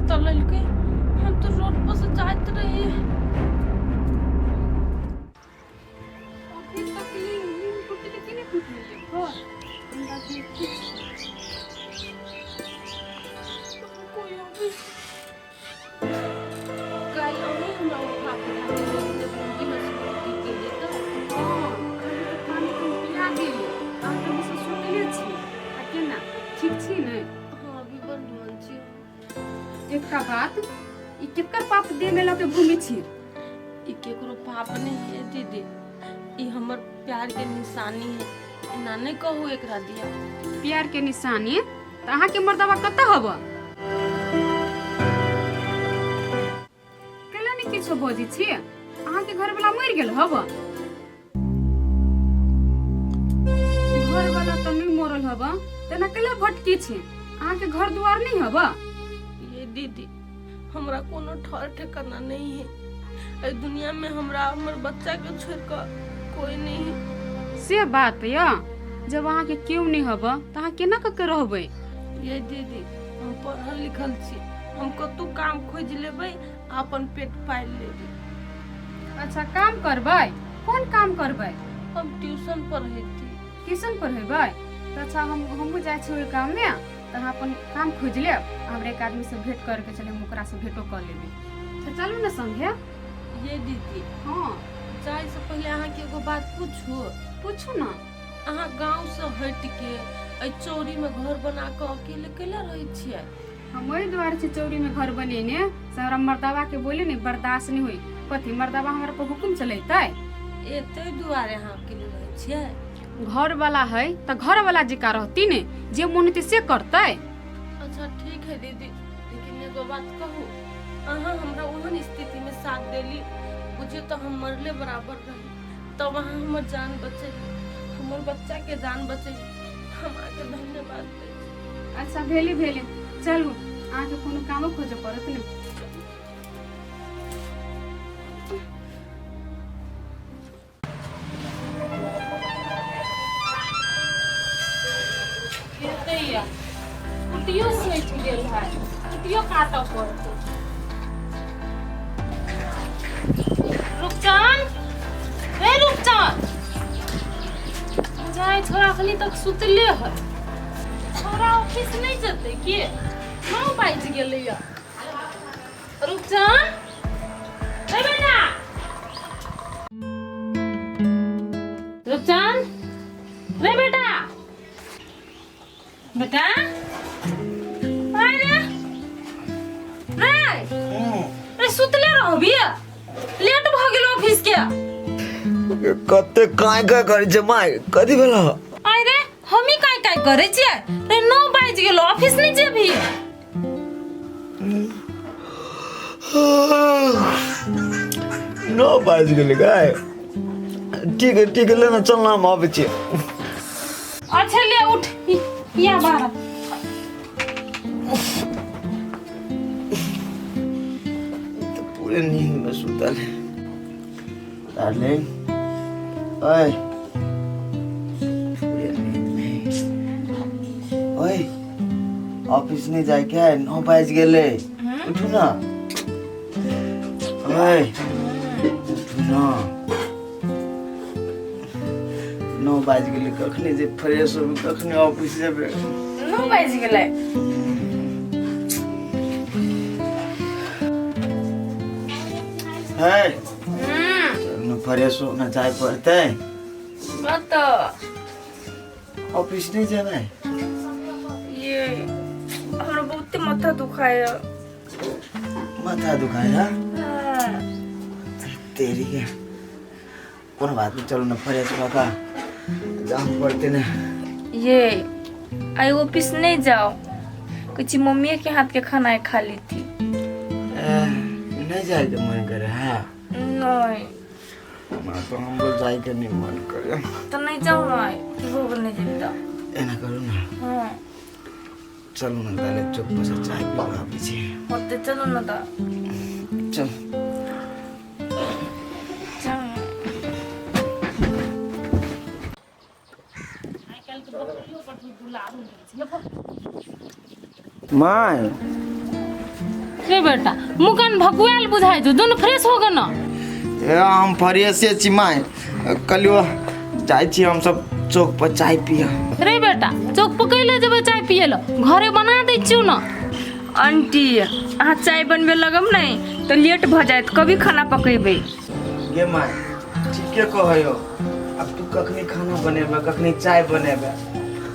कतऽ लेलकै? हम तऽ रोड पर से जाइत रही। अभी तक नींद टूटले कि नहि टूटले घर हमरा देखै छी। कोई अभी काल्हि अहीं हमरा उठा के लए गेलियै जब हम बृहस्पति गेलियै तऽ। हँ, अहाँके तऽ पानि हम पिया देली, अहाँ तऽ हमसभ सुतले छी आ केना ठीक छी ने? हँ, अभी बड़ निमन छी। एकटा बात, ई केकर पाप देह में लऽ के घूमै छी? ई केकरो पाप नहीं है दीदी, ई हमर प्यार के निशानी है। एना नहीं कहू एकरा दिया। प्यार के निशानी? तऽ अहाँके मर्दबा कतऽ हब? कैला नहि किछो बजै छी? अहाँके घरवला मरि गेल हब? घरवला तऽ नहि मरल हब, तेना कैला भटकी छी? अहाँके घर दुआर नहि हब? ये दीदी, हमरा कोनो ठर ठिकाना नहीं है एहि दुनिया में। हमरा हमर बच्चा के छोड़ कऽ कोई नहीं है। से बात यऽ, जब अहाँके केओ नहि हब तऽ अहाँ केना कऽ के रहबै? ये दीदी, हम पढ़ल लिखल छी, हम कतहु काम खोजि लेबै आ अपन पेट पालि लेबै। अच्छा, काम करबै? कोन काम करबै? हम ट्यूशन पढ़ैती। ट्यूशन पढ़ेबै? तऽ अच्छा, हमहूँ जाइ छी ओहि गाममे, तऽ अहाँ अपन काम खोजि लेब। हमरा एक आदमीसँ भेँट करके चले, हम ओकरासँ भेँटो कऽ लेबै। तऽ चलू ने संगे। ये दीदी। हँ। जाय से पहिले अहाँके एगो बात पूछू? पूछू ने। अहाँ गाँव से हटि के एहि चौरी में घर बना कऽ अकेले कैला रहै छियै? हम ओहि दुआरे छी चौरीमे घर बनेने से हमरा मर्दाबाके बोले ने बर्दाश्त नहि होई। कथी मर्दाबा हमरा पर हुकुम चलेतै? ए, ताहि दुआरे अहाँ अकेले रहै छियै? घरवाला है तऽ घरवाला जकाँ रहती ने, जे मोन हेतै से करतै। अच्छा ठीक है दीदी, लेकिन एगो बात कहू? अहाँ हमरा ओहन स्थिति में साथ देली, बुझियो तऽ हम मरले बराबर रही, तब अहाँ हमर जान बचेली, हमर बच्चा के जान बचेली। हम अहाँके धन्यवाद दै छी। अच्छा, भेली भेली, चलू, अहाँके कोनो कामो खोजऽ पड़त ने। हेतैया, कुटियो सटि गेल है, कुटियो काटऽ पड़तै। रुपचन रे, रुपचन! बुझाइ छोरा अखनी तक सुतले है। छोरा ऑफिस नहि जेतै की? 9 बाजि गेलैया। रुपचन रे, बेटा रुपचन रे, बेटा, बेटा, अरे रे रे, सुतले रहबी? लेट भ गेल ऑफिस के। कते काँय काँय करै छै माय, कथी भेल? अरे, हमी काय काय करै छियै रे? 9 बाजि गेल, ऑफिस नहि जेबही? 9 बाजि गेलै गाय। ठीक है, ठीक है, ले ना, चल ना, हम आबै छियै। अच्छा ले, उठ या बाहर। तऽ पूरे नींद में सुतल है। डार्लिंग, ओए, पूरे नींद में। ओए, ऑफिस नहीं जाए क्या है? 9 बाजि गेलै, उठू ना। ओए, उठू ना, 9 बाजि गेलै। कखने जे फ्रेश होबै, कखने ऑफिस जेबै? 9 बाजि गेलै। है, चल न, फ्रेश हो ना, जाय पड़तै। कतऽ? ऑफिस नहीं जेबै? ये, हमरा बहुते माथा दुखाय। माथा दुखाय? तेरी के, कोनो बात नहीं, चलो ना, फ्रेश भऽ कऽ जाम पड़तै ने। ये, आई ऑफिस नहीं जाओ कुछ, मम्मी के हाथ के खाना खा ली थी। ए, नहीं जाए के मन करे है? नहीं। हमरा तो हमरो जाए के नहीं मन करे। तो नहीं जाओ ना, आई की भोग नहीं जेबी तो। एना करू ना। हाँ। चलू ना ताले, चुप से चाय पी कऽ आबै छी। होते, चलो ना ता। चल। चलो। माय, रे बेटा मुँह कान भकुआयल बुझाइ छौ, जो ने फ्रेश हो गे न। ए हम फ्रेशे छी माय, कहलियो जाइ छी हम सब चौक पर चाय पिय। रे बेटा चौक पर कैले जेबै चाय पिए ल, घरे बना दै छियौ न। आंटी अहाँ चाय बनबे लगब नहीं तो लेट भ जायत, कभी खाना पकेबै। गे माय ठीके कहयो, अब तू कखनी खाना बनेबे कखनी चाय बनेबे,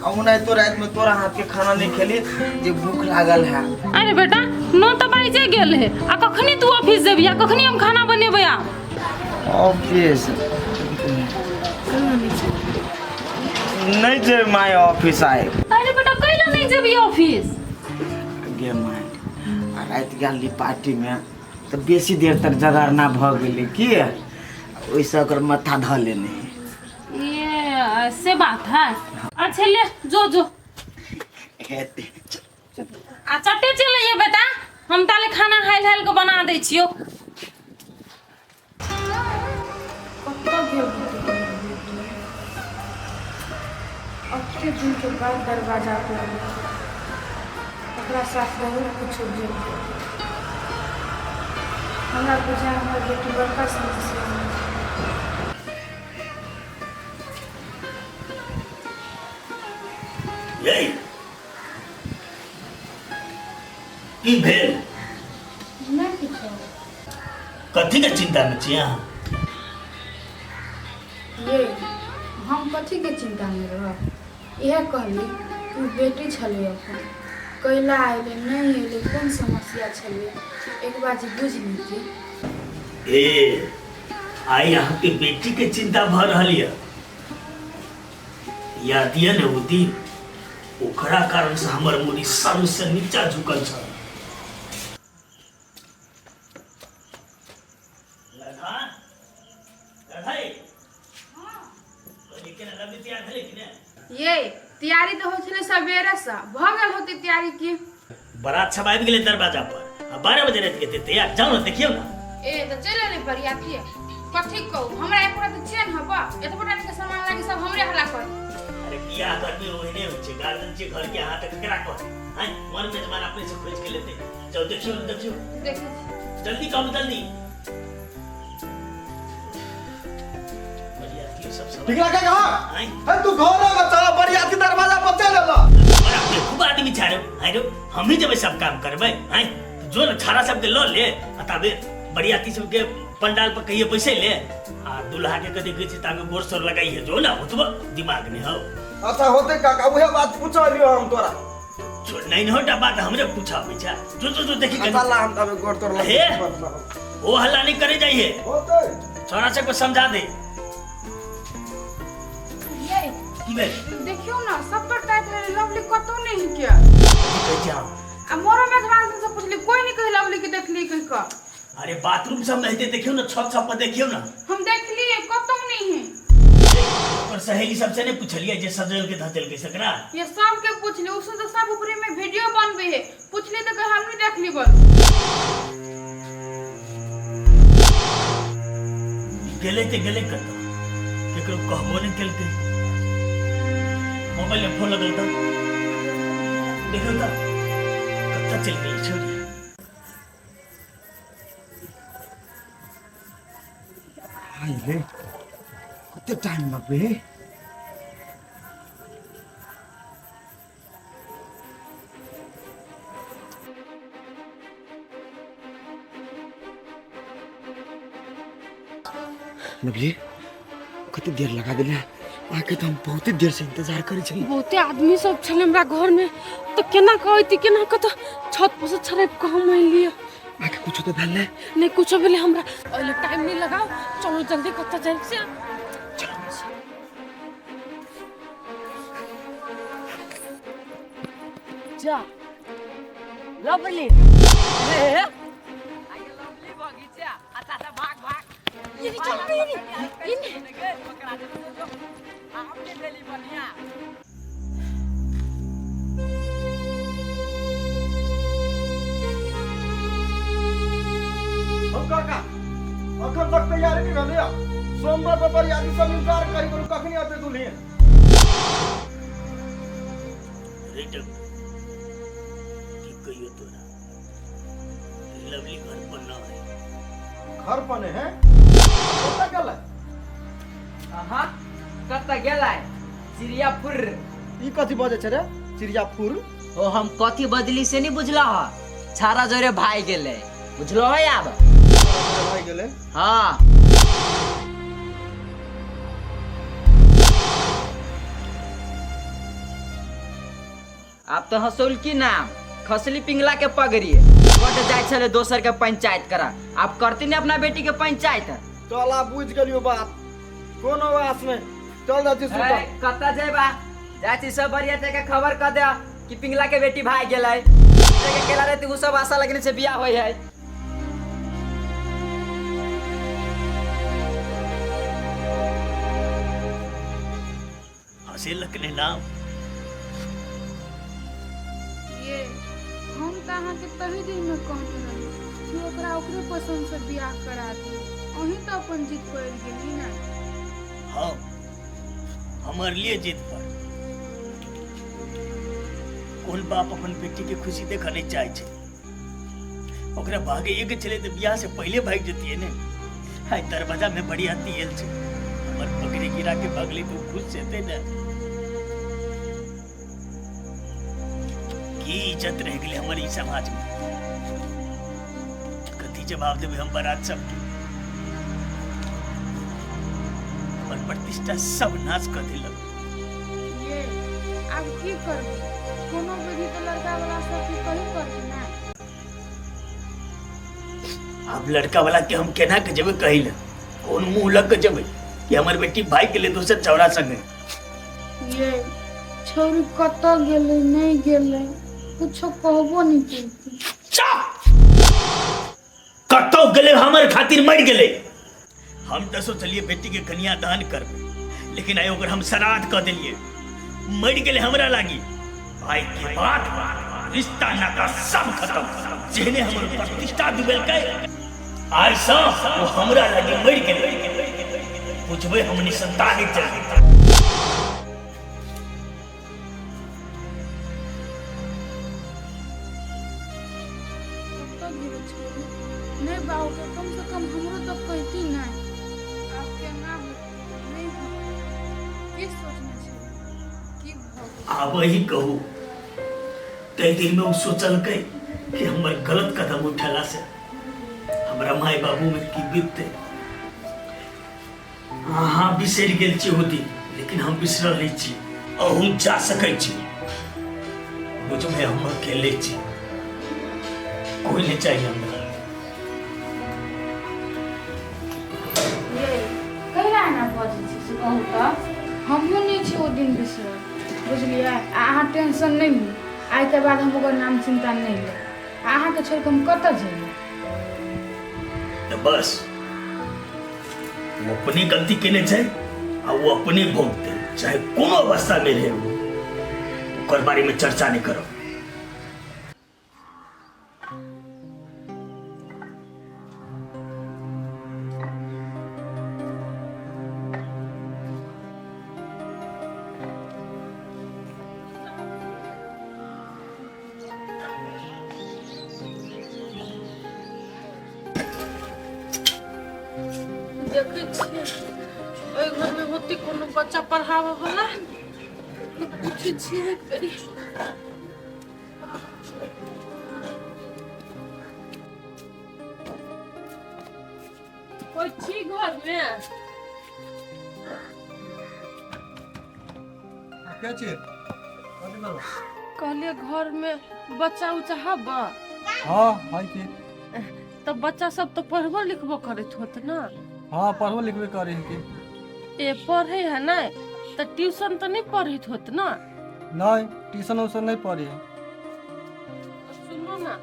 ओनाहितो राति में तोरा हाथ के खाना नहीं खेली जे भूख लागल है। अरे बेटा 9 तऽ बाजे गेल है, आ कखनी तू ऑफिस जेबही आ कखनी हम खाना बनेबै? आ ऑफिस नहीं जेबै my, office आए। अरे बेटा कैला नहीं जेबही ऑफिस? गे my आ राति गेल पार्टी में तऽ बेसी देर तक जगरना भऽ गेलै की, ओहिसँ ओकर माथा धऽ लेने। ये से बात है, अच्छा ले जो जो हेतै। आ चटे चले ये बेटा, हम ताले खाना हाइल हाइल के बना दै छियो। कतऽ गेल होतै हमर बेटी? अते दिन के बाद दरवाजा पर एलै। ओकरा साथ बहुत किछु भेल होतै। हमरा बुझाय हमर बेटी बड़का समस्या मे छै। यै की भेल? नहि किछो। कथी के चिंता में छी अहाँ? ये हम कथी के चिंता में रहब? इएह कहली कि ओ बेटी छलै अपन, कैला अयलै नहि अयलै, कोन समस्या छलै, एक बार जे बुझि लीती। ए आइ अहाँके बेटी के चिंता भऽ रहल यऽ? याद यऽ ने ओ दिन, ओकरा कारण से हमर मुड़ी शर्म से नीचा झुकल छल। राधा, राधा कहलियै केना लवली तैयार भेलै कि नहि? ये तैयारी तऽ होइ छलै सवेरेसँ, भऽ गेल होतै तैयारी की। बारात सब आबि गेलै दरवाजा पर आ 12 बजे राति के तैयार, जाउ ने देखियौ ने। ए तऽ चलि एलै बरियाती, कथी कहू हमरा एको राति चैन हब, एतबो टा के सामान लागी सब हमरे हल्ला कर। अरे बियाह घर में ओहने होइ छै, गार्जियन छै घर के, अहाँ तऽ ककरा कहबै? आँय मन मेजबान अपने से खोजि के लेतै। जाउ देखियौ ने, देखियौ देखै छी। जल्दी कहू जल्दी। बरियाती सब सब ठीक लगा कहा आँय है तू घर में चल, बरियाती दरवाजा पर चल अला। बड़ा बेवकूफ आदमी छै रे, आँय रे हम ही जेबै सब काम करबै। आँय जो ने छाड़ा सबके लऽ ले आ ताबे बरियाती सबके पंडाल पर कहिए बैसे ले, आ दुल्हा के कदी कहै छै ताबे गोर सोर लगाइए, जो ना ओतबो दिमाग नहीं हो। अच्छा होते काका, उहे बात पूछलियो हम तोरा। जो नहीं होटा बात हमरे पूछाबै छै, जो जो जो देखी अच्छा ला हम ताबे गोर तोर लगा। हे ओ हल्ला नहीं करे जाइए होते छोरा सबके समझा दे। ये की भेल? देखियौ ना सब पर ताकि लेले लवली कतौ नहीं के। की कहै छै अहाँ? आ मोरो मेजबान से पुछली कोई नहीं कही लवली के देखली कहि कऽ। अरे बाथरूम सब में हेतै, देखियौ ने छत सब पर देखियौ ने। हम देखलिए कतौ नहीं है। ओकर सहेली सबसे नहीं पूछलिए जे सजल के धजल के सकरा? ये सब के पूछली, उसमें तो सब ऊपरे में वीडियो बनबे है, पूछली तो कहे हम नहीं देखली बोल। गेलै तऽ गेलै कतऽ, केकरो कहबो नहि केलकै। मोबाइल में फोन लगल तऽ देखियौ तऽ कतऽ चलि गेलै छोरी। हाय रे कते टाइम लगबे हे? लवली कते देर लगा देले अहाँके, तऽ हम बहुते देर से इंतजार करै छी। बहुते आदमी सब छलै हमरा घर में, तऽ केना कऽ अयती केना कऽ, तऽ छत पर से छड़पि कऽ हम अयलियै। अहाँके कुछो तऽ भेल नहि? नहि कुछो भेलै हमरा, ओहि टाइम नहि लगाउ, चलू जल्दी कतऽ जाइ से। जा लवली रे ये चल रे ये हम काका अखन तक तैयारी नहीं भेलै, सोमवार पर बरियाती सब इंतजार करी करू, कखनी अतै दुल्हन? रे डग की कहियो तोरा, लवली घर पर न है। घर पर नहीं है? कतऽ गेलै? अहाँ कतऽ गेलै? चिड़िया फुर। ई कथी बजै छै रे चिड़िया फुर? ओ हम कथी बजली से नहीं बुझल ह? छाड़ा जोरे भाई गेलै, बुझलो है आब? भाई गेलै? हाँ। आब तो हसौल की नाम खसली पिंगला के पगड़ी बट जाय छले दोसर के पंचायत करा, आब करती ने अपना बेटी के पंचायत। चल आब बुझ गेलियो बात, कोनो आस नहीं, चल जाइ छी सुतऽ। कतऽ जेबा? जाइ छी सब बरिया के खबर कऽ दे कि पिंगला के बेटी भाग गेलै। के केला रहती उ सब आशा लगने से बियाह होय है। हँसेलक ने नाम। ये हम तऽ अहाँके तही दिनमे कहने रही कि ओकरा ओकरे पसन्दसँ बियाह करा दियौ, अहीं तऽ अपन जिद पड़ि गेली ने। हाँ, हमर लिए जिद पर। कोन बाप अपन बेटी के खुशी देखऽ नहीं चाहे छै? ओकरा भागैये के छलै तऽ बियाह से पहिले भागि जतियै ने। आइ दरवाजा में बरियाती आयल छै, हमर पगड़ी गिरा के भागली तऽ ओ खुश हेतै ने? की इज्जत रहि गेलै हमर ई समाज में? कथी जवाब देबै हम बारात सबके? हमर प्रतिष्ठा सब नाश कऽ देलक। ये आब की करबै? कोनो विधि तऽ लड़का वाला सबके कही पड़तै ने। आब लड़का वाला के हम केना के जेबै कहै लए? कोन मुंह लग के जेबै कि हमर बेटी भागि गेलै दोसर छौड़ा संगे? ये छौड़ी कतऽ गेलै नहि गेलै कुछो कहबो नहि केलकै। चुप! कतौ गेलै हमर खातिर मरि गेलै। हम तऽ सोचलियै बेटी के कन्यादान करबै, लेकिन आइ ओकर हम श्राद्ध कऽ देलियै। मरि गेलै हमरा लागी। आइ के बाद रिश्ता नाता सब खत्म। जेहने हमर प्रतिष्ठा डुबेलकै, आइ सँ ओ हमरा लागी मरि गेलै। बुझबै हम निसंतान इज्जत। कतऽ गेलै छौड़ी? नहि बाबूके कमसँ कम हमरो तऽ कहती नहि। आब केना होतै नहि होतै, की सोचने छै, की भऽ गेलै? आब अही कहू, ताहि दिनमे ओ सोचलकै कि हमर गलत कदम उठेला से हमरा माय बाबू में की बीततै? अहाँ बिसरि गेल छी ओ दिन, लेकिन हम बिसरल नहि छी। अहूँ जा सकै छी, बुझबै हम अकेले छी, कोई नहीं चाहिए हमरा। ये कैला एना बजै छी से कहू तऽ? हमहूँ नहि छी ओ दिन बिसरल, बुझलियै? आ अहाँ टेंशन नहि लिअ, आइके बाद हम ओकर नाम चिन्ता नहि लेब। आ अहाँके छोड़ि कऽ हम कतऽ जेबै? तऽ बस ओ अपने गलती केने छै आ ओ अपने भोगतै, चाहे कोनो अवस्था में रहे, ओ ओकर बारे में चर्चा नहीं करब। देखै छियै ओहि घरमे होतै कोनो बच्चा पढ़ाबऽ वाला, पूछै छियै एक बेरी। कोइ छी घरमे? के छियै? कथी करबै? कहलियै घरमे बच्चा उच्चा हब? हाँ, है की। तऽ बच्चा सब तऽ पढ़बो लिखबो करैत होत ने? हाँ, पढ़बो लिखबे करे है की। ए पढ़े है नहि तऽ ट्यूशन तऽ नहि पढ़ैत होत ने? नहीं, ट्यूशन उशन नहीं पढ़े है। सुनू ने,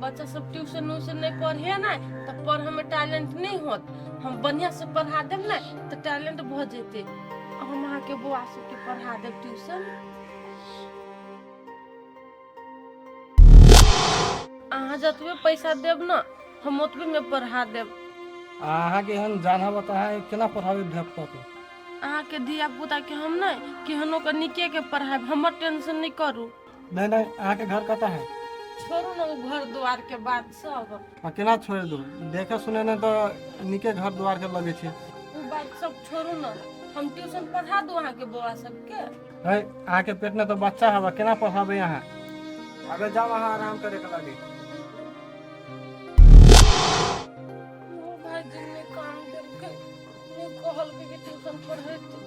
बच्चा सब ट्यूशन उशन नहीं पढ़े ने तऽ पढ़े में टैलेंट नहीं होत। हम बढ़िया से पढ़ा देब ने तऽ टैलेंट भऽ जेतै। हम अहाँके बौआ सबके पढ़ा देब ट्यूशन। अहाँ जतबे पैसा देब ने हम ओतबे में पढ़ा देब। आ अहाँके एहन जानब तऽ अहाँ केना पढ़ाबै धिया के? अहाँके धिया पुता के हम नहि केहनो के नीके के पढ़ायब, हमर टेंशन नहीं करू। नहीं नहीं, अहाँके घर कतऽ है? छोड़ू ने ओ घर द्वार के बात सब। आ केना छोड़ि दू, देखे सुने ने तऽ नीके घर द्वार के लगै छै। ओ बात सब छोड़ू ने, हम ट्यूशन पढ़ा दू अहाँके बौआ सबके। है, अहाँके पेट में तऽ बच्चा हवा, केना पढ़ाबै अहाँ? अबे जाओ अहाँ आराम करे के लगी। ओ भाईजी ने काम देलकै, ने कहलकै कि ट्यूशन पढ़ेतै।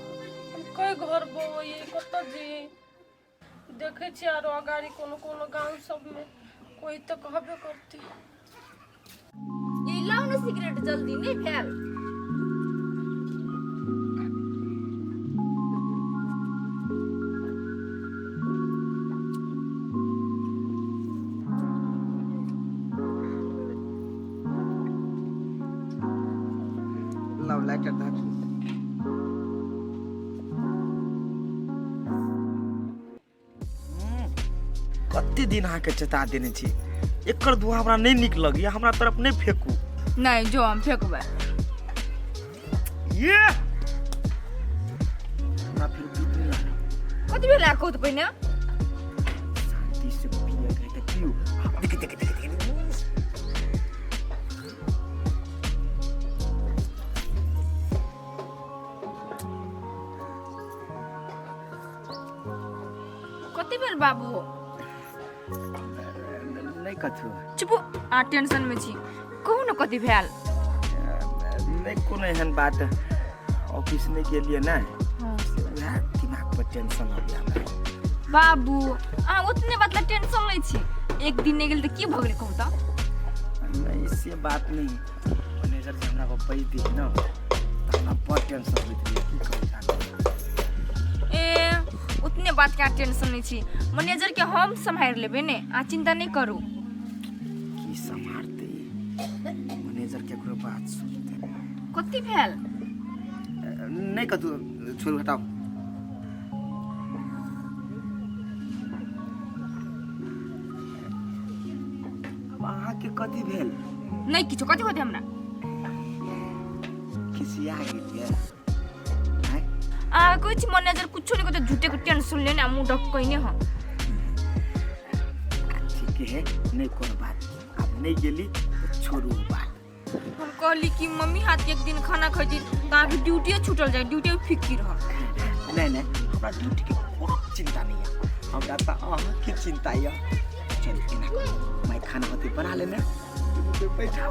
हम कई घर बौआइए, कतऽ जइए? देखै छियै आरो अगाड़ी कोनो कोनो गाँव सबमे कोई तऽ कहबे करतै। ई लाउ ने सिगरेट, जल्दी नहि भेल। लाउ लाइटर धर। कते दिन अहाँके चेता देने छी, एकर धुआं हमरा नहि नीक लगैया, हमरा तरफ नहि फेकू। नहि जो, हम फेकबै। ये हमरा फेर बीत नहि लागल। कथी भेल कहू तऽ पहिने? शांति से पिए के तऽ पियू। देख देख देख देख। कथी भेल बाबू? नहि कथू। चुप, आ टेंशन में छी, कहू ने कथी भेल? नहि कोनो एहन बात, ऑफिस नहि गेलियै ने, वएह दिमाग पर टेंशन हो गया हमरा। बाबू, अहाँ उतने बात ला टेंशन लै छी? एक दिन नहि गेल तऽ की भऽ गेलै, कहू तऽ? नहीं से बात नहीं, मैनेजर जे हमरा पर बैठ दिए ने तऽ हमरा बड़ टेंशन होइत रहै, की कहू जानु। ए उतने बात के अहाँ टेंशन लै छी, मैनेजर के हम सम्हारि लेबै ने, अहाँ चिंता नहि करू। की सम्हारतै मैनेजर, केकरो बात सुनतै? कथी भेल? नहि कतौ, छोड़ू, हटाउ। अब अहाँके कथी भेल? नहि किछो, कथी होतै हमरा? खिसिया गेलियै? अहाँ कहै छी मैनेजर कुछो नहि कहतै, झूठे के टेंशन लेने आ मुँह डक कहने हँ। ठीक है, नहि कोनो बात, आब नहि गेली तऽ छोड़ू ओ बात। हम कहली कि मम्मी हाथ के एक दिन खाना खैती तऽ अहाँके ड्यूटिए छूटल जाय, ड्यूटी फिक्की रह। नहि नहि, हमरा ड्यूटी के कोनो चिंता नहीं है, हमरा तऽ अहाँके चिंता यऽ। चल एना करू, मैं खाना होते बना लेने बैठा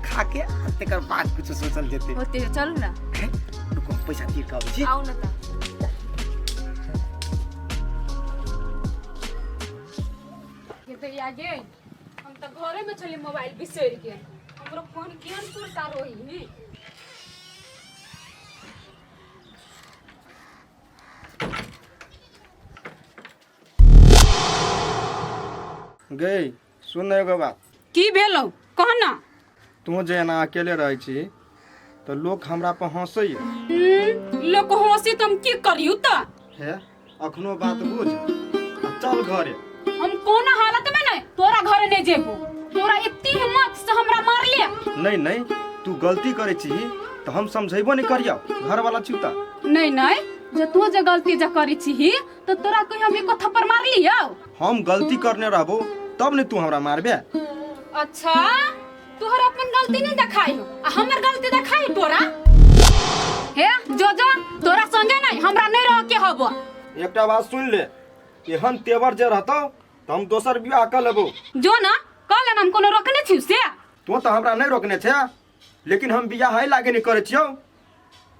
खा के आ तकर बाद कुछ सोचल जेतै। होते, चलू ने। हैं? रुको, हम पैसा तीर के अबै छी। आउ ने तऽ। ये दैया गे, हम तऽ घरे में छली मोबाइल बिसरि के, हमरो फोन केहन सुरता रही। गई सुन ने एगो बात। की भेलौ, कह ना। तू जे एना अकेले रहै छी तऽ लोक हमरा पर हंसैया। लोक हंसी तऽ हम की करियौ तऽ? हे, अखनो बात बुझ आ चल घरे। हम कोनो हालत में नहीं तोरा घरे नहीं जेबो, तोरा इतनी हिम्मत से हमरा मार ले। नहीं नहीं, तू गलती करै छी तऽ हम समझेबो नहीं करियौ, घर वाला छी तऽ। नहीं नहीं, जे तू जे गलती जे करै छी तऽ तोरा कहीं हम एको थप्पड़ मार लियौ? हम गलती करने रहबो तब ने तू हमरा मारबे। अच्छा, तोहर अपन गलती नहीं देखाई आ हमर गलती देखाई तोरा? हे जो जो, तोरा संगे नहीं हमरा नहीं रह के हबो। एकटा बात सुन ले, एहन तेवर जे रहतौ तऽ हम दोसर बियाह कऽ लेबो। जो ना कह लेना, हम कोनो रोकने छी से? तू तऽ हमरा नहीं रोकने छे, लेकिन हम बियाह है लागे नहीं करै छियौ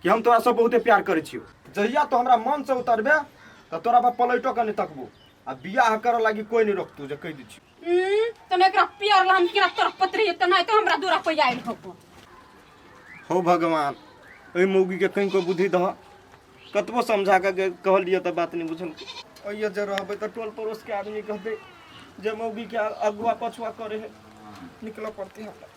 कि हम तोरा से बहुते प्यार करै छियौ। जहिया तो हमरा मन से उतरबे तऽ तोरा पर पलटो के नहीं तकबो आ बियाह करऽ लागी कोई नहीं रोकतौ, जे कहि दै छियौ। तने एकरा प्यार ला हम केना तड़पत रहिए, तना तो हमरा दूरा पर आयल होबो। हो भगवान, एहि मौगी के कनिको बुद्धि दह, कतबो समझा के कहलियै तऽ बात नहि बुझल। ओहिए जे रहबै तऽ टोल पड़ोस के आदमी कहतै जे मौगी के अगुआ पछुआ करे है, निकलऽ पड़तै हमरा।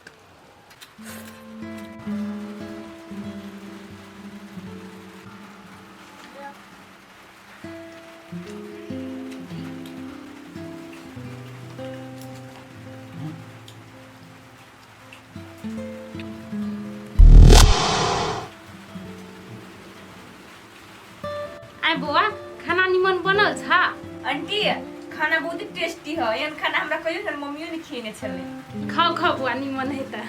आइ बौआ, खाना निमन बनल छा? आंटी, खाना बहुत टेस्टी है। एहन खाना हमरा कहियो ने मम्मियो ने खिएने छलै। खाओ खाओ बुआ, निमन है त।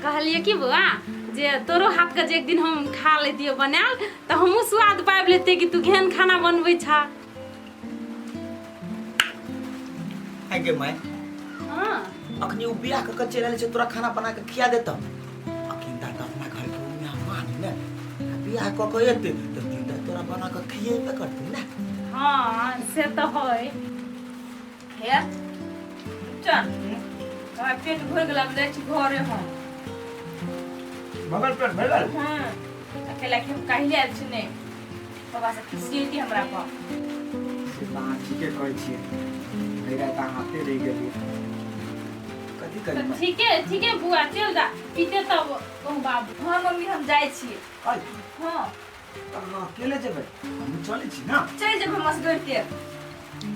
कहलिए कि बुआ जे तोरो हाथ के जे एक दिन हम खा लेतियो बनायल त हमहूँ स्वाद पाबि लेतियै कि तू केहन खाना बनबै छा। आइ गे माय, हाँ अखनी उ बियाह कऽ के चलि आयल छै, तोरा खाना बना के खिया देतौ। अखन ता तऽ अपना घर के उ मेहमान है ने, आ बियाह कऽ के एतै तऽ दिन तऽ तोरा बना के खिएबे करतै ने। हाँ से तऽ है। हे चल, हमरा पेट भरि गेल, आब जाइ छी घरे हम। भगल पेट भगल। हाँ, अकेला के हम काल्हि आयल छी ने, बाबा से खिसियेती हमरा पर। से तऽ अहाँ ठीके कहै छियै, भरि राति अहाँ हाथे रहि गेलियै। कथी तऽ करी माय? ठीके ठीके बुआ, चल जा पीते तब कहूँ बाबू। हाँ मम्मी, हम जाइ छी। आइ हाँ तऽ अहाँ अकेले जेबै, हमहूँ चलै छी ने। चलि जेबै हम असगर के।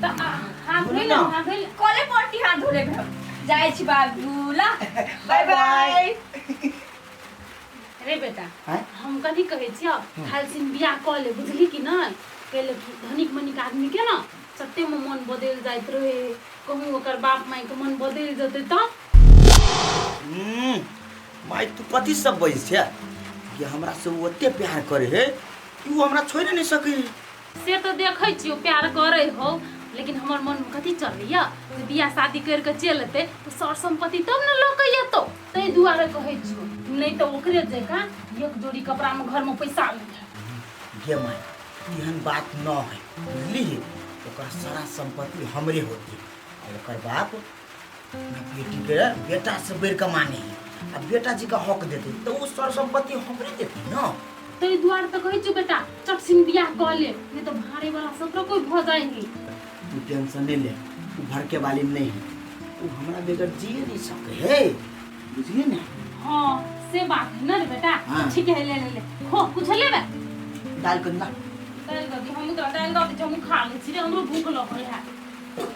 तऽ हाथ धोइ ले, हाथ धोइ ले। कले पट्टी हाथ धो लेबै हम। जाइ छी बाबू ला, बाय बाय। रे बेटा, आँय? हम कथी कहै छियौ, खालसिन बियाह कऽ ले, बुझली कि नहि? कैले कि धनिक मनिक आदमी के ने सत्ते में मन बदलि जाइत रहे, कहूँ ओकर बाप माय के मन बदलि जेतै तऽ। माय तू कथी सब बजै छै कि हमरा से ओ ओते प्यार करे है कि ओ हमरा छोड़ि नहि सकै। से तऽ देखै छियौ प्यार करै हो, लेकिन हमर मनमे कथी चलैया जे बियाह शादी करि कऽ चलि एतै तऽ सर सम्पत्ति तब ने लऽ कऽ एतौ, ताहि दुआरे कहै छियौ, नहि तऽ ओकरे जकाँ एक जोड़ी कपड़ामे घरमे पैसा लैहे। गे माय, एहन बात न है, बुझली? ओकर सारा सम्पत्ति हमरे होते आ ओकर बाप अपना बेटी के बेटा से बढ़ि कऽ माने है, आ बेटा जी का हक देते तऽ ओ सर सम्पत्ति हमरे देते न। ताहि दुआरे तऽ कहै छियौ बेटा, चटसिन बियाह कऽ ले, नहि तऽ भाड़े वाला सब कोइ भऽ जाइ है। तू टेंशन नहीं ले, तू भड़के वाली नहीं है, तू हमरा बगैर जिए नहीं सके है, बुझली ने? हाँ से बात है ना रे बेटा। हाँ। ठीक है, ले ले ले, खो कुछ लेबे। दाल के ना दालि दऽ दी, हमहूँ तोरा दालि दऽ दै छी, हमहूँ खा लै छी रे, हमरो भूख लगल है।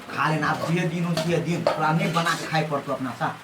खा लेना, आप जिए दिन हो जिए दिन तोरा नहीं बना के खाए पड़तो अपना सा।